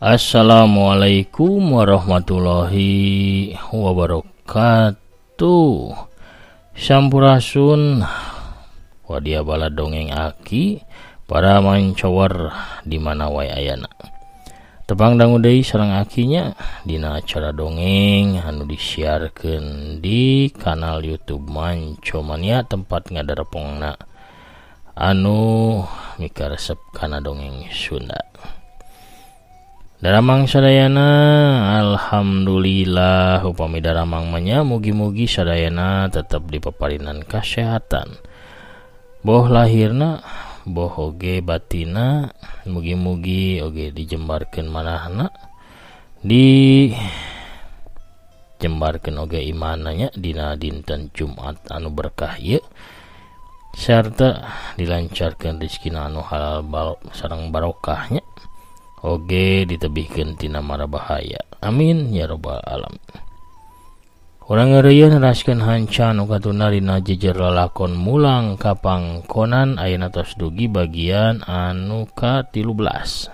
Assalamualaikum warahmatullahi wabarakatuh. Sampurasun wadia bala dongeng aki para mancowar di mana wae ayana. Tepang dangu deui sareng akinya dina acara dongeng anu disiarkeun di kanal YouTube Mancomania tempat ngadarepongna anu mikaresep kana dongeng Sunda. Daramang sadayana, alhamdulillah upami daramang manya mugi-mugi sadayana tetap dipaparinan kasehatan. Boh lahirna, boh oge batina, mugi-mugi oge dijembarkeun manahna, dijembarkeun oge imananya dina dinten Jumat anu berkah ieu, sarta dilancarkeun rezekina anu halal sareng barokahnya. Oge ditebihkeun tina mara bahaya. Amin ya robbal alamin. Urang ngeureuyeuh neraskeun hanca nu katuna dina jejer lalakon mulang ka pangkonan ayeuna tos dugi bagian anu ka-13.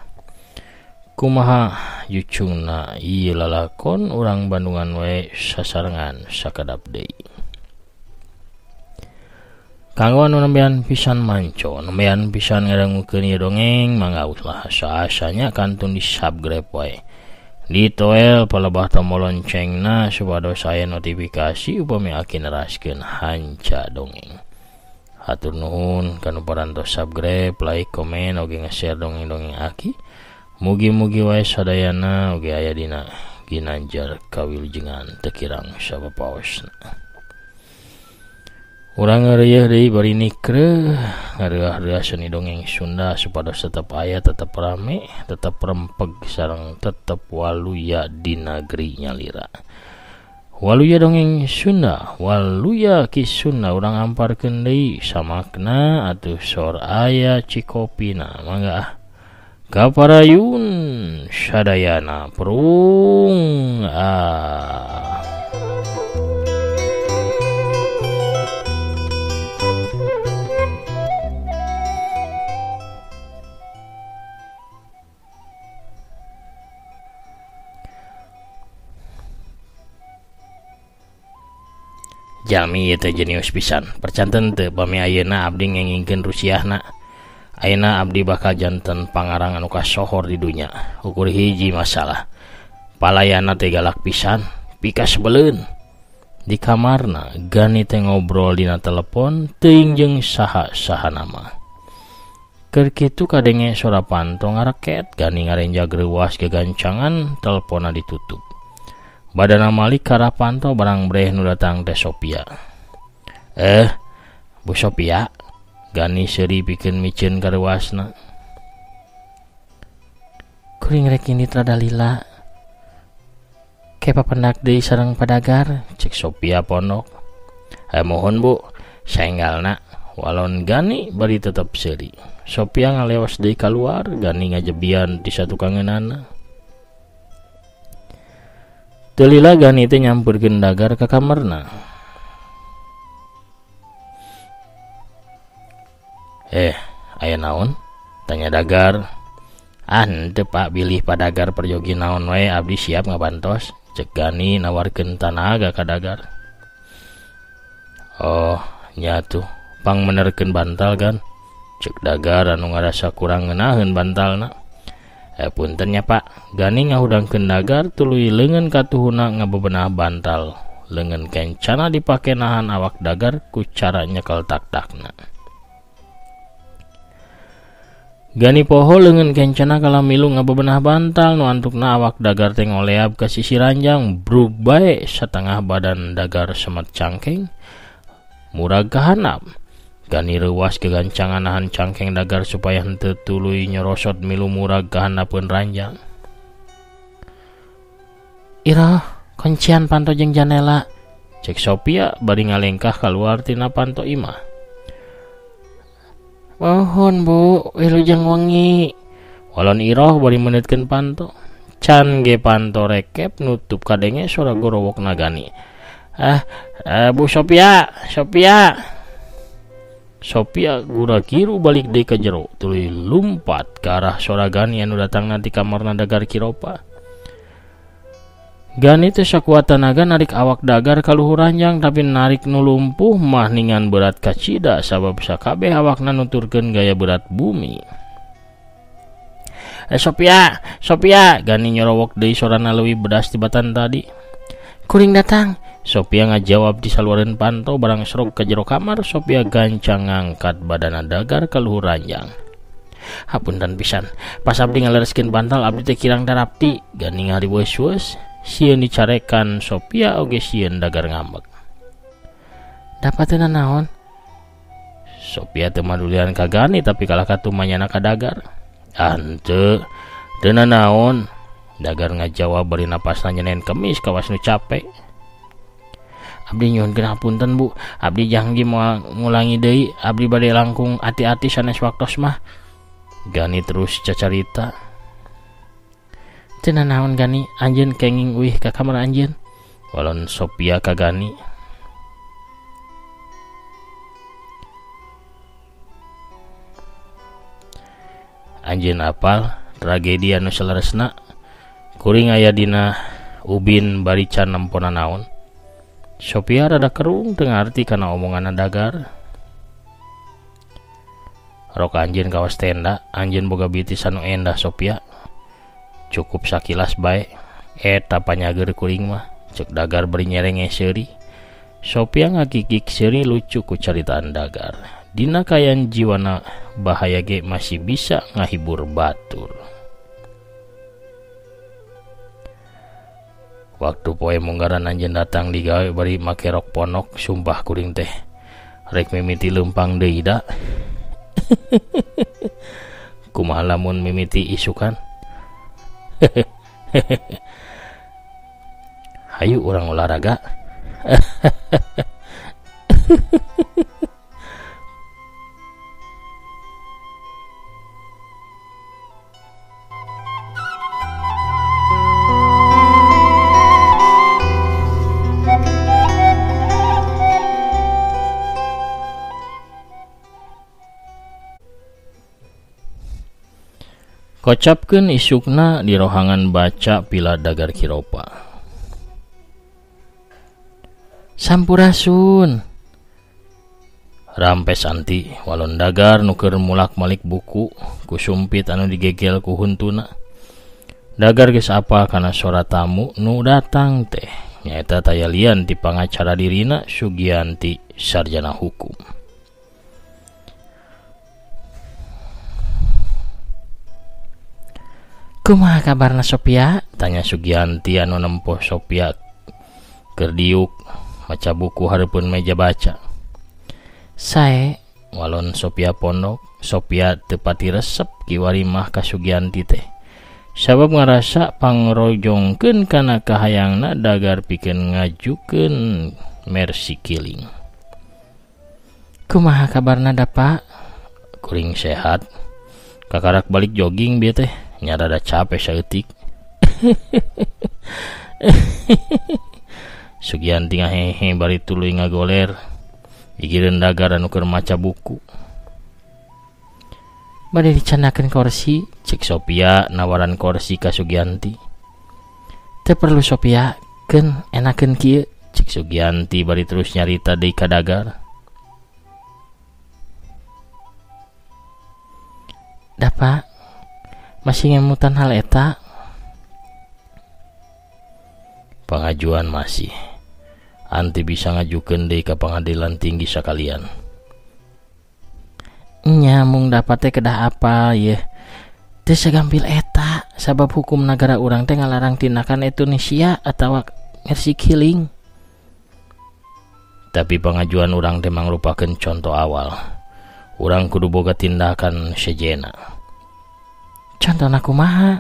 Kumaha jucungna ieu lalakon urang Bandungan we sasarengan sakedap deui. Kanggo anu nembean pisan manco, nembean pisan ngadangukeun ieu dongeng, mangga ulah asa-asanya kantun di-subscribe wae. Ditoel palebah tombol loncengna supados aya notifikasi upami aki neraskeun hanca dongeng. Hatur nuhun kanu parantos subscribe, like, komen, oge nge-share dongeng-dongeng aki. Mugi-mugi wae sadayana oge aya dina ginanjar kawilujengan teu kirang sapapaosna. Urang ngeureuyeuh deui bari nikreuh ngareuah-reuah seni dongeng Sunda supados tetep aya, tetep rame, tetep rempeg sareng tetep waluya di nagri nyalira. Waluya dongeng Sunda, waluya ki Sunda urang amparkeun deui samakna atuh sor aya cikopina mangga ah. Kaparayun sadayana prung ah. Jalmi ieu teh jenius pisan. Percanten teu pami ayeuna abdi ngengingkeun rusiahna. Ayeuna abdi bakal janten pangarang anu kasohor di dunya. Ukur hiji masalah. Palayana teh galak pisan, pikasebeleun. Di kamarna Gani teh ngobrol dina telepon teuing jeung saha-saha nama. Keur kitu kadenge sora panto ngareket, Gani ngarenjag reuas gegancangan, telponna ditutup. Badana malik ka arah panto barang breh nu datang teh Sophia. Bu Sophia, Gani seuri pikeun miceun ka reuasna. Kuring rek indit rada lila. Ke papendak deui sareng padagar, cek Sophia pondok. Mohon Bu, saenggalna. Walon Gani bari tetep seuri. Sophia ngaleos deui kaluar, Gani ngajebian di satukangeunana. Teu lila Gani teh nyampeurkeun dagar ka kamarna. Aya naon? Tanya dagar. Ah, henteu Pak, bilih padagar peryogi naon wae abdi siap ngabantos. Cek Gani nawarkeun tanaga ka dagar. Oh, nya tuh, pang menerkeun bantal kan. Cek dagar anu ngarasa kurang ngeunaheun bantalna. Punten nya Pak, Gani ngahudangkeun dagar tuluy leungeun katuhuna ngabebenah bantal. Leungeun kencana dipake nahan awak dagar ku cara nyekel tak-takna. Gani poho leungeun kencana kala milu ngabebenah bantal nu antukna awak dagar teh ngoleab ka sisi ranjang brug bae satengah badan dagar semet cangkeng murag ka handap. Gani reuwas gegancangan nahan cangkeng Dagar supaya henteu tuluy nyorosot milu murag ka handapeun ranjang. Iroh, kuncian panto jeung janela. Cek Sophia bari ngalengkah kaluar tina panto imah. Mohon Bu, wilujeng wengi. Walon Iroh bari meunitkeun panto. Can ge panto rekep nutup kadenge sora gorowok nagani. Bu Sophia, Sophia. Sophia gura-giru balik deui ka jero, tuluy lumpat ka arah sora Gani anu datangna ti kamarna Dagar Kiropa. Gani teh sakuat tanaga narik awak Dagar ka luhur ranjang, tapi narik nu lumpuh mah ningan berat kacida sabab sakabeh awakna nuturkeun gaya berat bumi. Sophia, Sophia, Gani nyorowok deui sorana leuwih bedas tibatan tadi. Kuring datang. Sophia ngajawab di saluareun panto barang serok ke jero kamar. Sophia gancang ngangkat badana Dagar ka luhur ranjang. Hapunten pisan, pas abdi ngalereskeun bantal abdi teh kirang darapti. Gani ngariweus-weus, sieun dicarekan Sophia oge sieun Dagar ngambek. Dapateuna naon? Sophia teu madulian ka Gani tapi kalah katumanyana ka Dagar. Henteu, teu nanaon. Dagar ngajawab bari napasna nyenen kemis kawas nu capek. Abdi nyuhunkeun hapunten Bu, abdi janji moal ngulangi deui, abdi bade langkung ati-ati sanes waktos mah. Gani terus cacarita. Teu nanaon Gani, anjeun kenging uih ka kamar anjeun. Walon Sophia ka Gani. Anjeun apal tragedi anu saleresna? Kuring aya dina ubin bari can nempona naon. Sophia rada kerung teu ngarti kana omonganna Dagar. Rok anjeun kawas tenda, anjeun boga bitis anu endah Sophia. Cukup sakilas bae, eta panyager kuring mah, cek Dagar bari nyerenge seuri. Sophia ngagigik seuri lucu ku caritaan Dagar. Dina kayan jiwana bahaya ge masih bisa ngahibur batur. Waktu poe munggaran anjeun datang digawe bari make rok ponok, sumpah kuring teh rek mimiti leumpang deui da. Kumaha lamun mimiti isukan? Hayu urang olahraga. Kocapkeun isukna di rohangan baca pila Dagar Kiropa. Sampurasun. Rampes anti walon Dagar nu keur mulak-malik buku ku sumpit anu digegel ku huntuna. Dagar geus apal kana sora tamu nu datang teh nyaeta taya lian ti pangacara dirina Sugianti sarjana hukum. Kumaha kabarna Sophia? Tanya Sugianti anu nempo Sophia keur diuk maca buku hareupeun meja baca. Sae, walon Sophia pondok. Sophia teu pati resep kiwari mah ka Sugianti teh. Sabab ngarasa pangrojongkeun kana kahayangna Dagar pikeun ngajukeun mercy killing. Kumaha kabarna Dapa? Kuring sehat. Kakarak balik jogging bieu teh. Nya rada capek saeutik. Sugianti ngahehe bari tuluy ngagoler. Gigireun Dagar anu keur maca buku. Bade dicandakeun kursi, cek Sophia nawaran kursi ka Sugianti. Teu perlu Sophia, keun enakeun kieu, cek Sugianti bari terus nyarita deui ka Dagar. Dapa masih ngemutan hal eta? Pengajuan masih. Anti bisa ngajukeun deui ka pengadilan tinggi sakalian. Nya mung dapat teh kedah apa yeuh. Teu sagampil eta sabab hukum nagara urang teh ngalarang tindakan euthanasia atawa mercy killing. Tapi pengajuan urang teh mangrupakeun conto awal. Urang kudu boga tindakan sejena. Contona kumaha?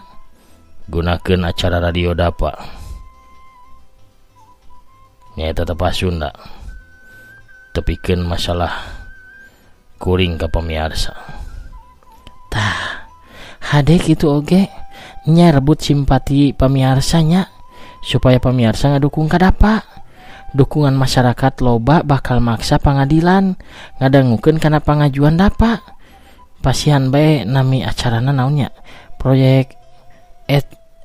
Gunakeun acara radio Dapa. Nyaeta Tepas Sunda. Tepikeun masalah kuring ka pamiarsa. Tah, hade kitu oge nya rebut simpati pamiarsanya supaya pamiarsa ngadukung ka Dapa. Dukungan masyarakat loba bakal maksa pangadilan ngadangukeun kana pangajuan Dapa. Pasihan bae nami acarana naonnya? Proyek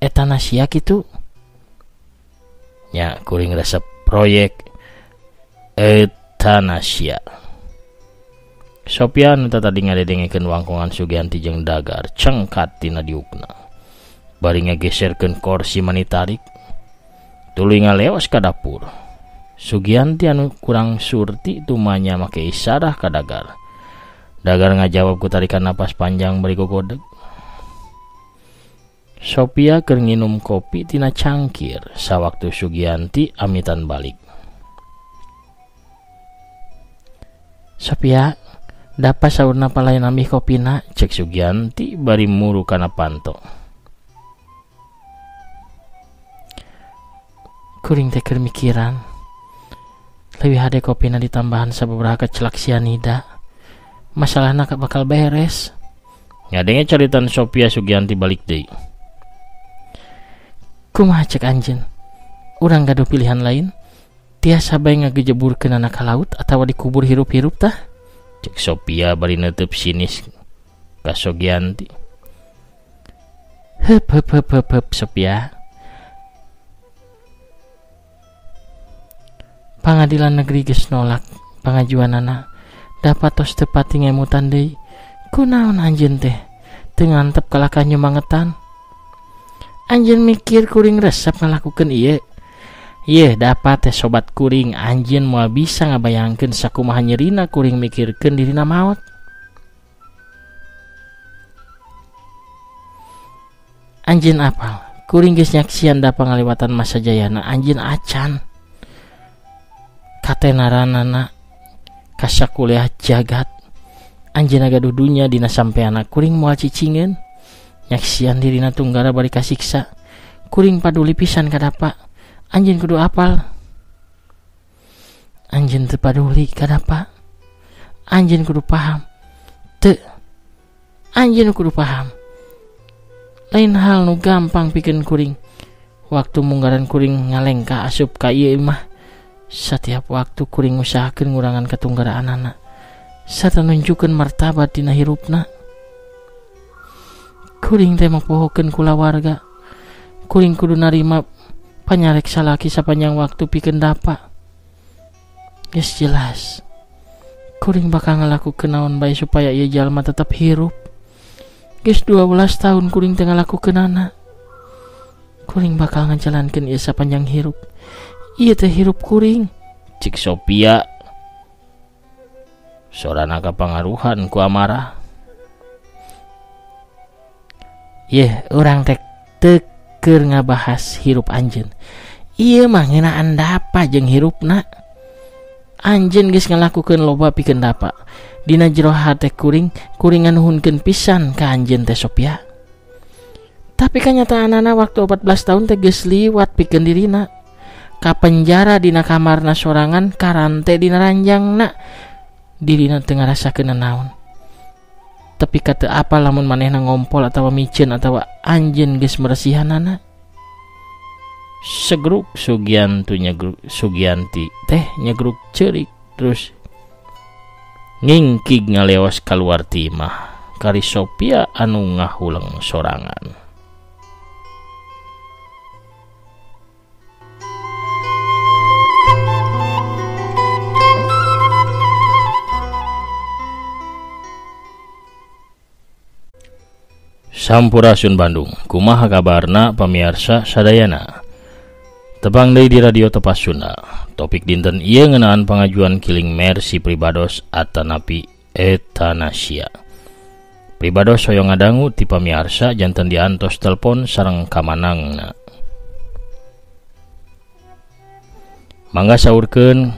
etanasia kitu. Nya kuring resep proyek etanasia. Sophia nu tadi ngadedengekeun wangkongan Sugianti jeung Dagar cengkat tina diukna. Bari ngageserkeun kursi manitarik tuluy ngaleos ka dapur. Sugianti anu kurang surti tumanya make isarah ka Dagar. Dagar ngajawab ku tarikan napas panjang bari gogodeg. Sophia keur nginum kopi tina cangkir sawaktu Sugianti amitan balik. Sophia, Dapa saurna palain ambih kopina, cek Sugianti bari muru kana panto. Kuring teh keur mikiran. Leuwih hade kopina ditambahan sababaraha kecelak sianida. Masalahna bakal beres. Ngadenge caritan Sophia, Sugianti balik deui. Kumaha cek anjeun? Urang gaduh pilihan lain? Tiasa bae ngagejeburkeun anak ka laut atawa dikubur hirup-hirup tah? Cek Sophia bari neuteub sinis ka Sugianti. Heup heup heup heup heup Sophia. Pangadilan negeri geus nolak pangajuanana. Dapat tos teu pati ngemutan deui. Kunaon anjeun teh? Teu ngantep kalakah nyumangetan. Anjeun mikir kuring resep ngalakukeun ieu. Yeuh dapat teh sobat kuring, anjeun moal bisa ngabayangkeun sakumaha nyerina kuring mikirkeun dirina maot. Anjeun apal, kuring geus nyaksian Dapa ngaliwatan masa jayana anjeun acan. Katenaranana kasakuliah jagat. Anjeun gaduh dunya dina sampeana kuring moal cicingeun. Nyaksian dirina tunggara bari kasiksa. Kuring paduli pisan ka Dapa. Anjeun kudu apal. Anjeun teu paduli ka Dapa. Anjeun kudu paham. Teu. Anjeun kudu paham. Lain hal nu gampang pikeun kuring. Waktu munggaran kuring ngalengka asup ka ieu imah. Setiap waktu kuring ngusahakeun ngurangan katunggaraanana sarta nunjukkeun martabat dina hirupna. Kuring teh mapohokeun kulawarga. Kuring kudu narima panyarek salaki sapanjang waktu pikeun Dapa. Geus jelas kuring bakal ngalakukeun naon bae supaya ieu jalma tetep hirup. Geus 12 tahun kuring teh ngalakukeunana. Kuring bakal ngajalankeun ieu sapanjang hirup. Ieu teh hirup kuring, cik Sophia. Sorana kapangaruhan ku amarah. Yeh, urang teh teu keur ngabahas hirup anjeun. Ieu mah ngeunaan Dapa jeung hirupna. Anjeun geus ngalakukeun loba pikeun Dapa. Dina jero hate kuring, kuring nganuhunkeun pisan ka anjeun teh Sophia. Tapi kanyataanana waktu 14 tahun teh geus liwat pikeun dirina. Kapenjara dina kamarna sorangan, karante dina ranjangna. Dirina teu ngarasakeun naon. Tapi kata apa lamun manehna ngompol atawa miceun atawa anjeun geus meresihanana. Segruk Sugianti nyegruk, Sugianti teh nyegruk ceurik terus ngingkig ngaleos kaluar ti imah kari Sophia anu ngahuleng sorangan. Sampurasun Bandung, kumaha kabarna pamiarsa sadayana. Tepang deui di Radio Tepas Sunda. Topik dinten ieu ngeunaan pangajuan killing mercy pribados atanapi etanasia. Pribados hoyong ngadangu ti pamiarsa janten diantos telepon sareng kamanangna. Mangga saurkeun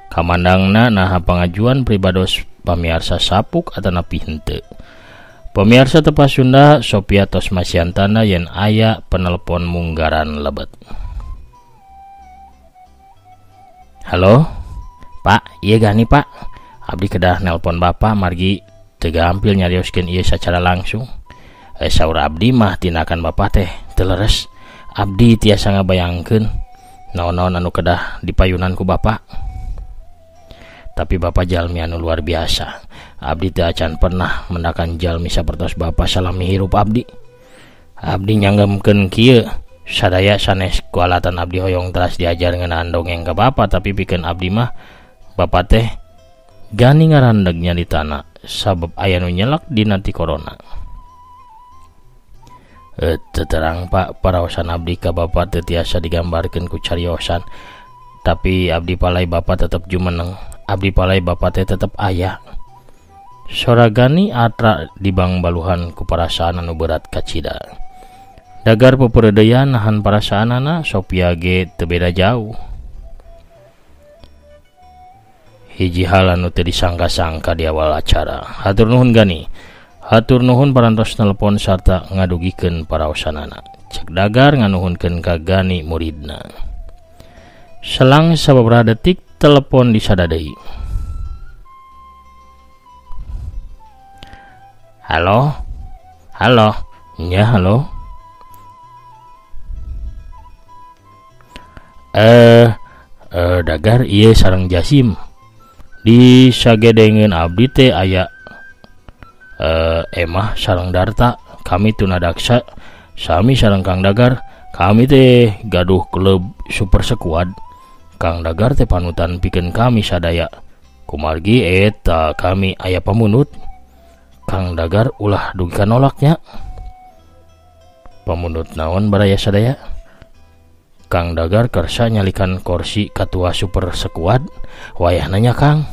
kamandangna naha pangajuan pribados Pamiarsa sapuk atanapi henteu. Pemirsa Tepas Sunda, Sophia tos masihan tanda yen aya penelpon munggaran lebet. Halo, Pak, iya gani Pak. Abdi kedah nelpon Bapak margi teu gampil nyarioskeun ieu sacara langsung. Saur abdi mah tindakan Bapak teh teu leres. Abdi tiasa ngabayangkeun naon-naon anu kedah dipayunan ku Bapak. Tapi Bapak jalmi anu luar biasa. Abdi teu acan pernah mendakan jalmi sapertos Bapak salami hirup abdi. Abdi nyanggemkeun kieu sadaya sanes kualatan abdi hoyong teras diajar ngeunaan dongeng ka Bapak, tapi pikeun abdi mah Bapak teh gani ngarandegnya di tanah sabab aya nu nyelak dina ti corona. Terang Pak, paraosan abdi ka Bapak teu tiasa digambarkeun ku cariosan. Tapi abdi palai Bapak tetep jumeneng. Abdi palai Bapak teh tetep aya. Soragani atra dibangbaluhan ku parasaan anu berat kacida. Dagar peperedeyan nahan parasaanana, Sophia ge teu beda jauh. Hiji hal anu teu disangka-sangka di awal acara. Hatur nuhun Gani. Hatur nuhun parantos telepon sarta ngadugikeun paraosanana. Cek Dagar nganuhunkeun ka Gani muridna. Selang sababaraha detik telepon disada deui. Halo? Halo? Nya halo? Dagar ieu sareng Jasim. Di sagedengeun abdi teh aya Emah sareng Darta. Kami tunadaksa sami sareng Kang Dagar. Kami teh gaduh klub super sekuad. Kang Dagar teh panutan pikeun kami sadaya. Kumargi eta kami aya pamunut. Kang Dagar ulah dugi ka nolaknya. Pamunut naon baraya sadaya? Kang Dagar kersa nyalikan kursi katua super sekuad. Wayah nanya Kang.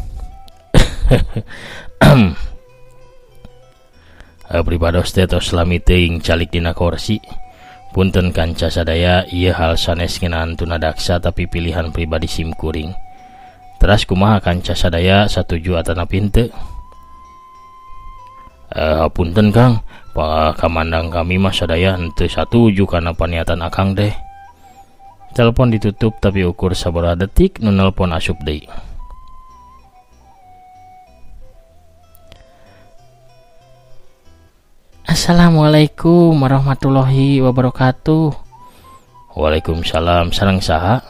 Pribados teh tos lami teuing calik dina kursi. Punten kanca sadaya, ieu hal sanes ngeunaan tunadaksa tapi pilihan pribadi simkuring. Teras kumaha kanca sadaya satuju atanapi henteu? Punten Kang, kamandang kami mah sadaya henteu satuju kana paniatan akang teh. Telepon ditutup tapi ukur sabaraha detik nu nelpon asup deui. Assalamualaikum warahmatullahi wabarakatuh. Waalaikumsalam. Sareng saha?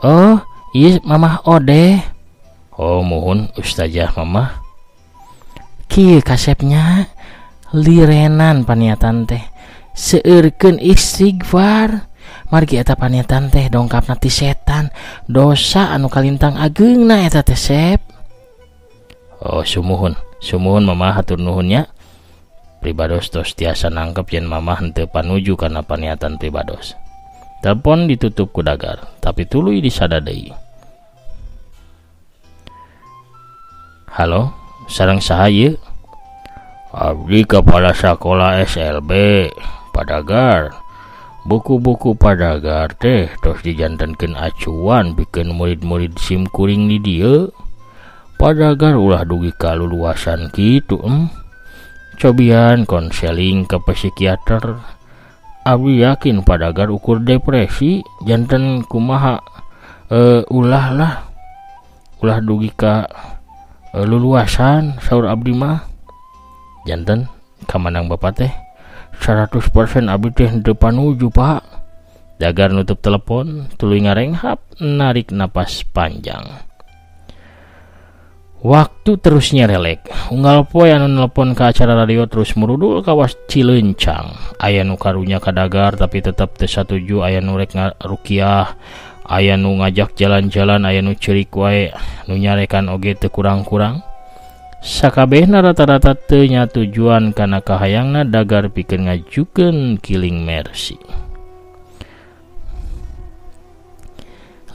Oh, ieu Mamah Odeh. Oh, muhun ustazah Mamah. Kieu kasepnya lirenan paniatan teh. Seueurkeun istighfar. Margi eta paniatan teh dongkapna ti setan. Dosa anu kalintang ageungna eta teh sep. Oh, sumuhun. Sumuhun Mamah, hatur nuhun nya. Pribados tos tiasa nangkep yen Mamah henteu panuju kana paniatan pribados. Telepon ditutup ku Dagar, tapi tuluy disada deui. Halo, sareng saha ieu? Abdi kepala sakola SLB, Padagar. Buku-buku Padagar teh tos dijantenkeun acuan pikeun murid-murid sim kuring di dieu. Padagar ulah dugi kaluluasan kitu Cobian konseling ke psikiater. Abdi yakin Padagar ukur depresi janten kumaha ulah lah. Ulah dugi ka luluasan saur abdi mah. Janten kamanang bapak teh 100% abdi teh henteu panuju Pak. Dagar nutup telepon tuluy ngarenghap narik napas panjang. Waktu terus nyerelek. Unggal poe anu nelpon ke acara radio terus merudul kawas Cilencang. Aya nu karunya ka Dagar tapi tetep teu satuju, aya nu rek rukiah, aya nu ngajak jalan-jalan, aya nu ceurik wae, nu nyarekan oge teu kurang-kurang. Sakabehna rata-rata teu nyatujuan kana kahayangna Dagar pikeun ngajukeun Killing Mercy.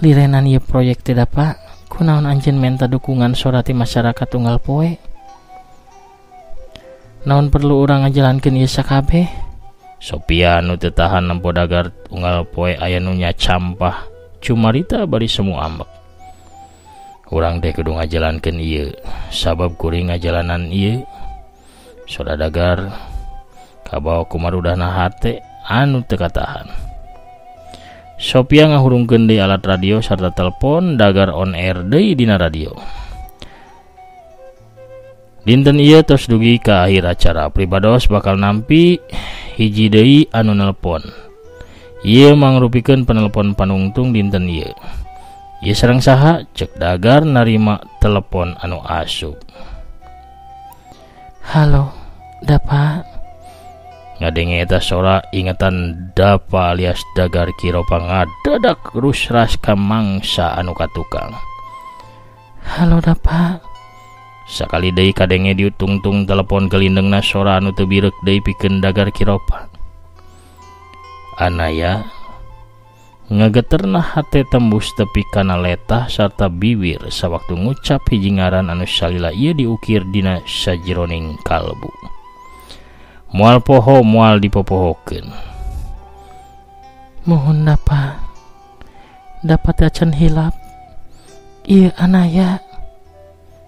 Lirenan ieu proyek teh da Pak. Kunaon anjeun menta dukungan sorati masyarakat unggal poe? Naon perlu urang ngajalankeun ieu sakabeh? Sophia nu teu tahan nempo Dagar unggal poe aya nu nyacampah cumarita bari semu ambek. Urang teh kudu ngajalankeun ieu sabab kuring ngajalanan ieu sora Dagar kabawa kumarudahna hate anu teu katahan. Sophia ngahurungkeun deui alat radio sarta telepon Dagar on air deui dina radio. Dinten ieu tos dugi ka akhir acara. Pribados bakal nampi hiji deui anu nelpon. Ieu mangrupikeun penelpon panungtung dinten ieu. Ieu sareng saha? Cek Dagar narima telepon anu asup. Halo, Dapa. Ngadenge eta sora ingetan Dapa alias Dagar Kiropa ngadadak rusras ka mangsa anu katukang. Halo Dapa. Sakali deui kadenge diutungtung telepon gelindengna sora anu teu bireuk deui pikeun Dagar Kiropa. Anaya ngageterna hate tembus tepi kana letah sarta bibir sawaktu ngucap hiji ngaran anu salila ieu diukir dina sajeroning kalbu. Moal poho moal dipopohokeun. Mohon Dapa. Dapa teh acan hilap. Ieu Anaya.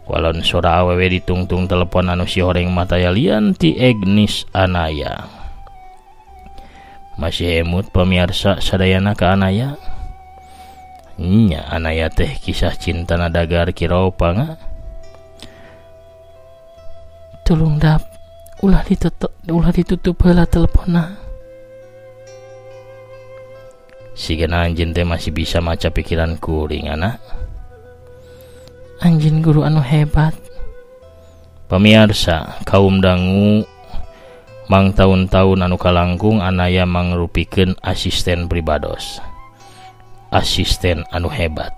Walon sora awewe ditungtung telepon anu si horeng mataya lian ti Agnes Anaya. Masih emut pemirsa sadayana ka Anaya. Nya Anaya teh kisah cintana Dagar Kiropa nga. Tulung Dap, ulah ditutup heula teleponna. Sigana anjeun teh masih bisa maca pikiran kuring anak. Anjeun guru anu hebat. Pemirsa kaum dangu mang taun-taun anu kalangkung Anaya mangrupikeun asisten pribados. Asisten anu hebat.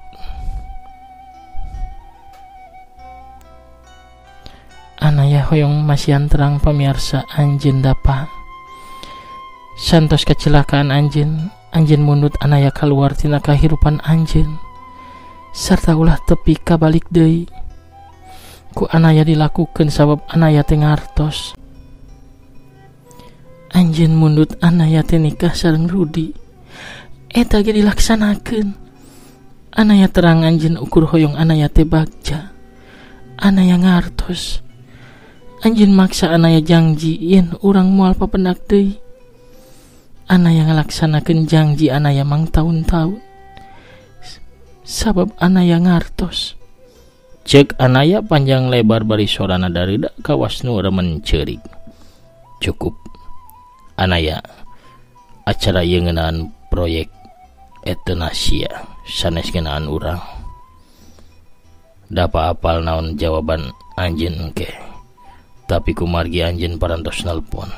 Anaya hoyong masihan terang pemirsa anjeun Dapa. Santos kecelakaan anjeun, anjeun mundut Anaya kaluar tina kahirupan anjeun. Sarta ulah tepi kabalik deui. Ku Anaya dilakukeun sabab Anaya teh ngartos. Anjeun mundut Anaya teh nikah sareng Rudi. Eta ge dilaksanakeun. Anaya terang anjeun ukur hoyong Anaya teh bagja. Anaya ngartos. Anjeun maksa Anaya jangji yen urang moal papendak deui. Anaya ngalaksanakeun jangji Anaya mang taun-taun. Sabab Anaya ngartos. Cek Anaya panjang lebar bari sorana dareuda kawas nu remen ceurik. Cukup. Anaya acara ieu ngeunaan proyek euthanasia sanes ngeunaan urang. Dapa apal naon jawaban anjeun engke. Tapi kumargi anjeun parantos nelpon.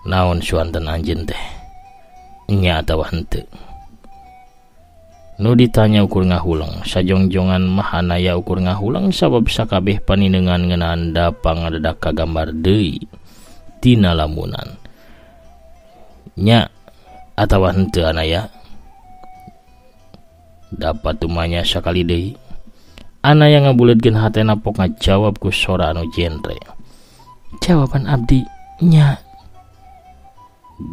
Naon suanten anjeun teh? Nya atawa henteu? Nu ditanya ukur ngahuleng, sajongjongan mah Anaya ukur ngahuleng sabab sakabeh paninengan ngeunaan Dapa ngadadak kagambar deui tina lamunan. Nya atawa henteu Anaya? Dapa tumanya sakali deui. Anaya ngabuleutkeun hatena pok ngajawab ku sora anu jentre. Jawaban abdi nya.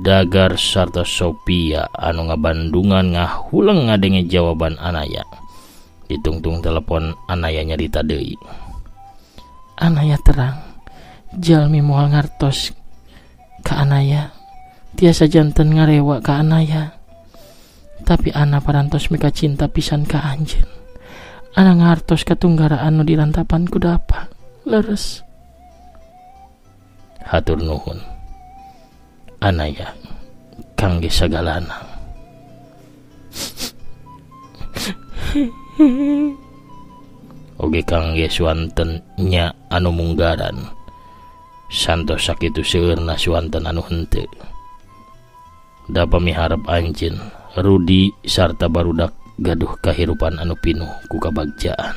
Dagar sarta Sophia anu ngabandungan ngahuleng ngadenge jawaban Anaya. Ditungtung telepon Anaya nyarita deui. Anaya terang jalmi moal ngartos ka Anaya. Tiasa janten ngarewa ka Anaya. Tapi Ana parantos mika cinta pisan ka anjeun. Ana ngartos katunggaraan nu dirantapan ku Dapa. Leres. Hatur nuhun. Anaya kangge sagalana. Oge kangge suanten nya anu munggaran. Santos sakitu seueurna suanten anu henteu. Dapa miharep anjeun Rudi sarta barudak gaduh kahirupan anu pinuh ku kabagjaan.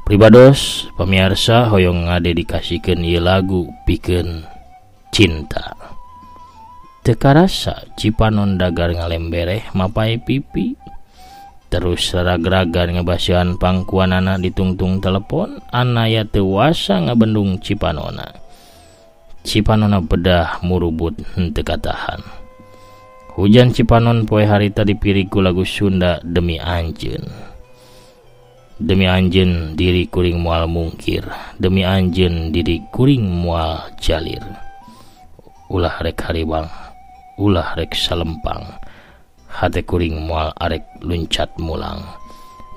Pribados pamiarsa hoyong ngadedikasikeun ieu lagu pikeun cinta. Teu karasa Cipanon Dagar ngalembereh mapai pipi. Terus ragragan ngebasihan pangkuanana ditungtung telepon, Anaya teu wasa ngabendung Cipanona. Cipanona bedah murubut henteu katahan. Hujan Cipanon poe harita dipirig ku lagu Sunda Demi Anjeun. Demi anjeun diri kuring moal mungkir, demi anjeun diri kuring moal jalir. Ulah rek haribang, ulah rek salempang, hate kuring moal arek luncat mulang.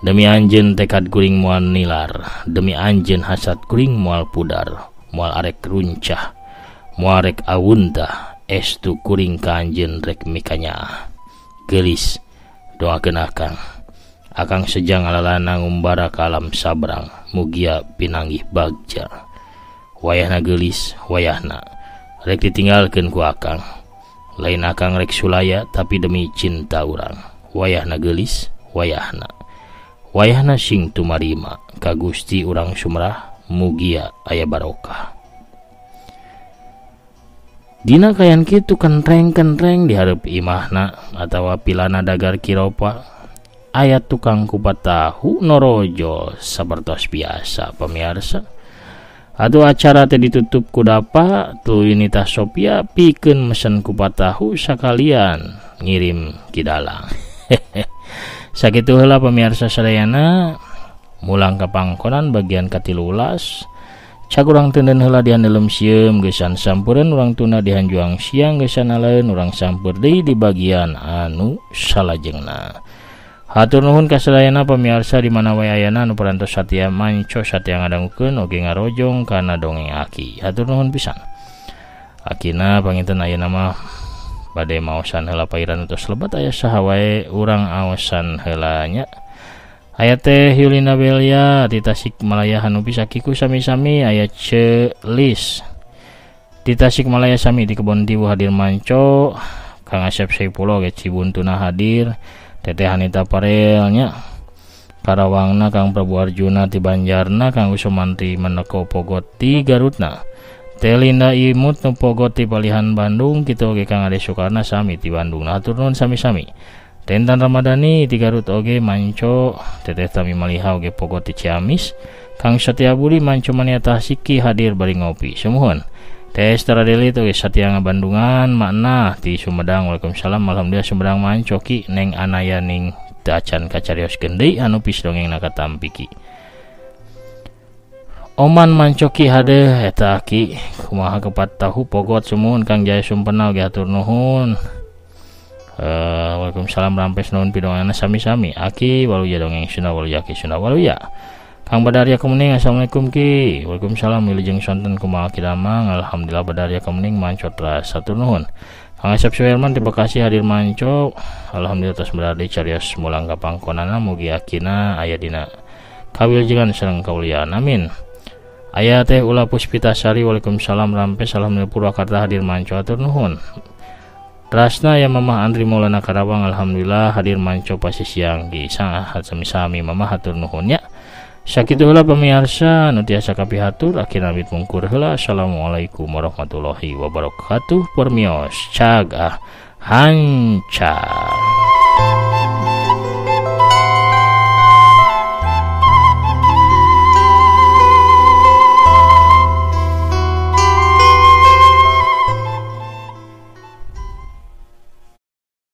Demi anjeun tekad kuring moal nilar, demi anjeun hasad kuring moal pudar, moal arek runcah, moal rek awuntah. Estu kuring ka anjeun rek mikanyaah. Geulis doakeun akang. Akang sejang alalana ngumbara ka alam sabrang, mugia pinanggih bagja. Wayahna geulis, wayahna rek ditinggalkeun ku akang. Lain akang rek sulaya tapi demi cinta urang. Wayahna geulis, wayahna. Wayahna sing tumarima ka Gusti urang sumrah, mugia aya barokah. Dina kayan kitu kentreng-kentreng di hareup imahna atawa pilana dagar kiropa aya tukang kupat tahu norojo sapertos biasa pemirsa. Atuh acara teh ditutup ku dapa Tuluy Nita Sopia pikeun mesen kupat tahu sakalian ngirim kidalang. Sakitu heula pemirsa sadayana mulang ka pangkonan bagian ka-13. Cak urang teuneun heula dihandelem sieum geusan sampureun urang tuna dihanjuang siang geusan aleun urang sampeur deui di bagian anu salajengna. Hatur nuhun ka sadayana pamiarsa di mana wae ayana anu parantos satia manco satia ngadangukeun oge ngarojong kana dongeng Aki. Hatur nuhun pisan. Akina panginten ayeuna mah bade maosan heula pairan tos lebat aya saha wae urang aosan heula nya. Aya teh Yulina Belia di Tasikmalaya Hanupi sakiku sami-sami aya Celis di Tasikmalaya sami di Kebon Tiwu hadir manco Kang Asep Saipulo ge Cibuntuna hadir Teteh Hanita Parelnya Karawangna Kang Prabu Arjuna ti Banjarna Kang Usumanti Meneko Pogot ti Garutna Teh Linda Imut nu Pogot ti Palihan Bandung kitu oge Kang Ade Sukarna sami ti Bandung. Hatur nuhun sami-sami. Tentan Ramadhani ti Garut oge manco Teteh Tami Maliha oge Pogot ti Ciamis Kang Satya Budi manco mania Tasiki hadir bari ngopi sumuhun. Teh Esther Adeli oge Satya Bandungan makna ti Sumedang. Waalaikumsalam. Alhamdulillah Sumedang manco ki neng anaya ning teu acan kacarioskeun deui anu pis dongengna katampi ki. Oman mancoki hadeh eta ki kumaha kepat tahu Pogot sumuhun Kang Jaya Sumpena oge hatur nuhun. Waalaikumsalam rampes nuhun pidonganna sami-sami Aki waluya dongeng Sunda waluya Aki Sunda waluya Kang Badaria Kemening assalamualaikum ki. Waalaikumsalam wilujeng sonten kumaha ki damang. Alhamdulillah Badaria Kemening manco teras hatur nuhun. Kang Asep Suherman di Bekasi hadir manco. Alhamdulillah tos berada carios mulang ka pangkonana mugi akina aya dina kawilujengan sareng kaulian amin. Aya teh Ula Puspitasari waalaikumsalam rampes alhamdulillah Purwakarta hadir manco hatur nuhun. Rasna ya Mamah Andri Maulana Karawang alhamdulillah hadir manco pasti siang ki sangat sami-sami Mamah hatur nuhun ya. Sakitu heula pamirsa nu tiasa kapihatur akhirna amit mungkur heula. Assalamualaikum warahmatullahi wabarakatuh. Permios cag ah hanca.